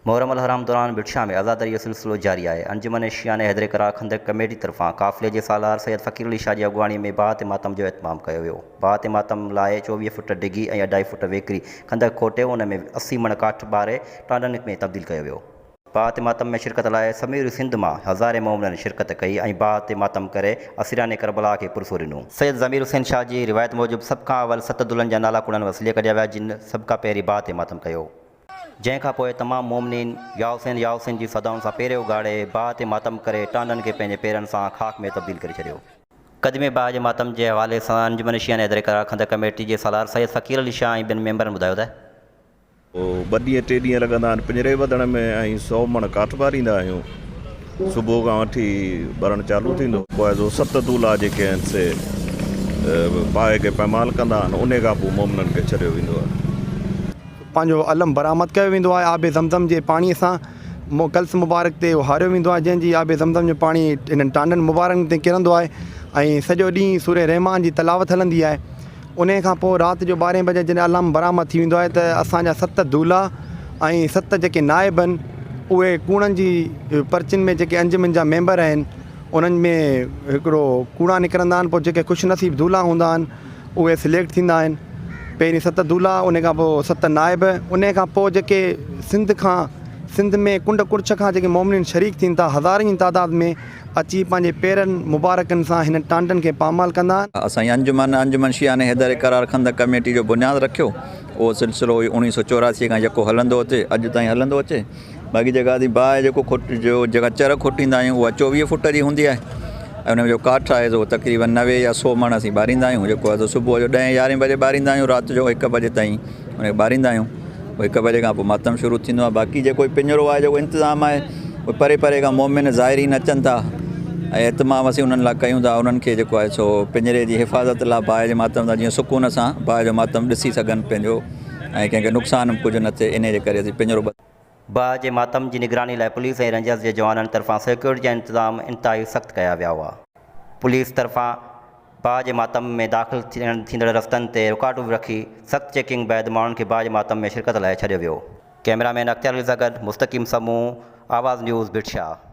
محرم الحرام دوران ڀٽ شاهه ۾ عزاداري جو سلسلو جاري آهي. انجمن شيعان حيدري قرار خندق ڪميٽي طرفان قافلي جي سالار سيد فقير علي شاهه جي اڳواڻي ۾ باهه تي ماتم جو اهتمام ڪيو ويو. باهه تي ماتم لاء 24 فٽ ڊگهي ۽ اڍائي فٽ ويڪري خندق کوٽي ان ۾ 80 مڻ ڪاٺ ٻاري ٽانڊن ۾ تبديل ڪيو ويو. باهه تي ماتم ۾ شرڪت لاء سموري سنڌ مان هزارين مومنن شرڪت ڪئي ۽ باهه تي ماتم ڪري اسيران ڪربلا کي پرسو ڏنو. سيد ضمير حسين شاهه جي روايت موجب سڀ کان اول ست دلهن جا نالا ڪوڙن وسيلي ڪڍيا ويا جن سڀ کان پهرين باهه تي ماتم ڪيو. جنهن کان پوء تمام مومنين يا حسين يا حسين جي صدائن سان پير اگهاڙي باهه تي ماتم ڪري ٽانڊن کي پنهنجي پيرن سان خاڪ ۾ تبديل ڪري ڇڏيو. قديمي باهه جي ماتم جي حوالي سان انجمن شيعان حيدري قرار خندق ڪميٽي جي سالار سيد فقير علي شاهه ۽ ٻين ميمبرن ٻڌايو ته. ٻه ڏينهن ٽي ڏينهن لڳندا آهن پڃري ٻڌڻ ۾ ۽ سئو مڻ ڪاٺ ٻاريندا آهيون. صبح کان وٺي ٻرڻ چالو ٿيندو. پوء جو ست دولها جيڪي آهن سي باهه کي پائمال ڪندا آهن، انهي کان پوء مومنن کي ڇڏيو ويندو آهي. پنهنجو علم برآمد ڪيو ويندو آهي، آب زمزم جي پاڻي سان ڪلس مبارڪ تي اهو هاريو ويندو آهي، جنهن جي آب زمزم جو پاڻي انهن ٽانڊن مبارڪن تي ڪرندو آهي ۽ سڄو ڏينهن سورة رحمان جي تلاوت هلندي آهي. انهيء کان پوء رات جو ٻارهين بجي جڏهن علم برآمد ٿي ويندو آهي ته اسان جا ست دولها ۽ ست جيڪي نائب آهن اهي ڪوڙن جي پرچين ۾ جيڪي انجمن جا ميمبر آهن انهن ۾ هڪڙو ڪوڙا نڪرندا آهن پوء جيڪي خوش نصيب دولها هوندا آهن اهي سليڪٽ ٿيندا آهن پهرين ست دولها ان کان پوء ست نائب ان کان پوء جيڪي سنڌ کان سنڌ ۾ ڪنڊ ڪڙڇ کان جيڪي مومنين شريڪ ٿين ٿا هزارن جي تعداد ۾ اچي پنهنجي پيرن مبارڪن سان هنن ٽانڊن کي پامال ڪندا آهن. اسان جي انجمن، انجمن شيعان حيدر قرار خندق ڪميٽي جو بنياد رکيو. اهو سلسلو 1984 کان يڪو هلندو اچي، اڄ تائين هلندو اچي. باقي جيڪا اسين باهه جيڪو کوٽ جو جيڪا چر کوٽيندا آهيون اها 24 فوٽ جي هوندي آهي ۽ ان ۾ جو ڪاٺ آهي سو تقريبن 90 يا 100 مڻ اسين ٻاريندا آهيون جيڪو آهي سو صبح جو ڏهين يارهين بجي ٻاريندا آهيون رات جو هڪ بجي تائين ان کي ٻاريندا آهيون. پوء هڪ بجي کان پوء ماتم شروع ٿيندو آهي باقي جيڪو هي پڃرو آهي جيڪو انتظام آهي اهي پري پري کان مومن زائرين اچن ٿا ۽ اهتمام اسين انهن لاء ڪيون ٿا انهن کي جيڪو آهي سو پڃري جي حفاظت لاء باهه جي ماتم سان جيئن سڪون سان باهه جو ماتم ڏسي سگهن پنهنجو ۽ ڪنهن کي نقصان به ڪجهه نه ٿئي انهي جي ڪري اسين پڃرو ٻڌ باهه جي ماتم جي نگراني لاء پوليس ۽ رينجرز جي جوانن طرفان سيڪيورٽي جا انتظام انتهائي سخت ڪيا ويا هئا. پوليس طرفان باهه جي ماتم ۾ داخل ٿيندڙ رستن تي رڪاوٽون رکي سخت چيڪنگ بعد ماڻهن کي باهه جي ماتم ۾ شرڪت لاء ڇڏيو ويو. ڪئميرا مين اختيار علي سان گڏ مستقيم سمون، آواز نيوز، ڀٽ شاهه.